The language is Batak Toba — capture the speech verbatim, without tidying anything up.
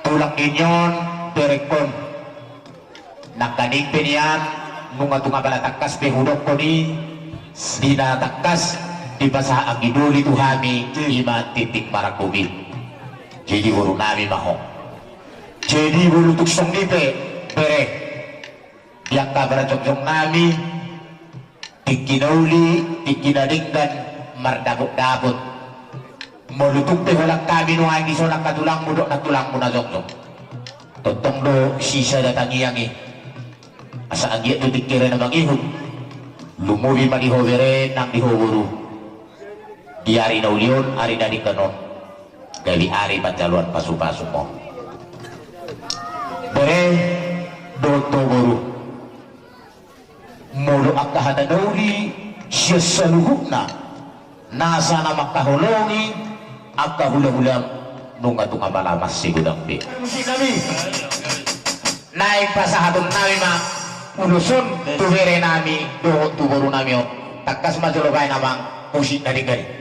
Tulang ni on, berengkon. Nangkaning pe nian, nunga tung apala tangkas pe hudokkon i, di na tangkas dipasahat anggi doli tu hami, ima tintin marangkup i. Jadi boru nami ma ho. Jadi molo tung songon i pe, bere. Di angka parjongjong nami, tingki na uli, tingki na denggan, mardapotdapot. Molo tung pe holan hami nuaeng dison angka tulangmu dohot nantulangmu na jongjong, tongtong do sisada tangiang i. Asa anggiat tu tingki ari na mangihut, lumobi ma di ho bere nang di ho boru. Di ari na uli on, ari na denggan on, gabe ari panjaloan pasupasum on. Bere dohot ho boru. Molo angka hata na uli sian saluhutna, nasa na mangkaholongi angka hulahulam, nunga tung apala mansai godang be. Musik nami. Naeng pasahaton nami ma ulos on tu bere nami dohot tu boru nami on. Tangkas ma jolo baen amang musik na denggan i.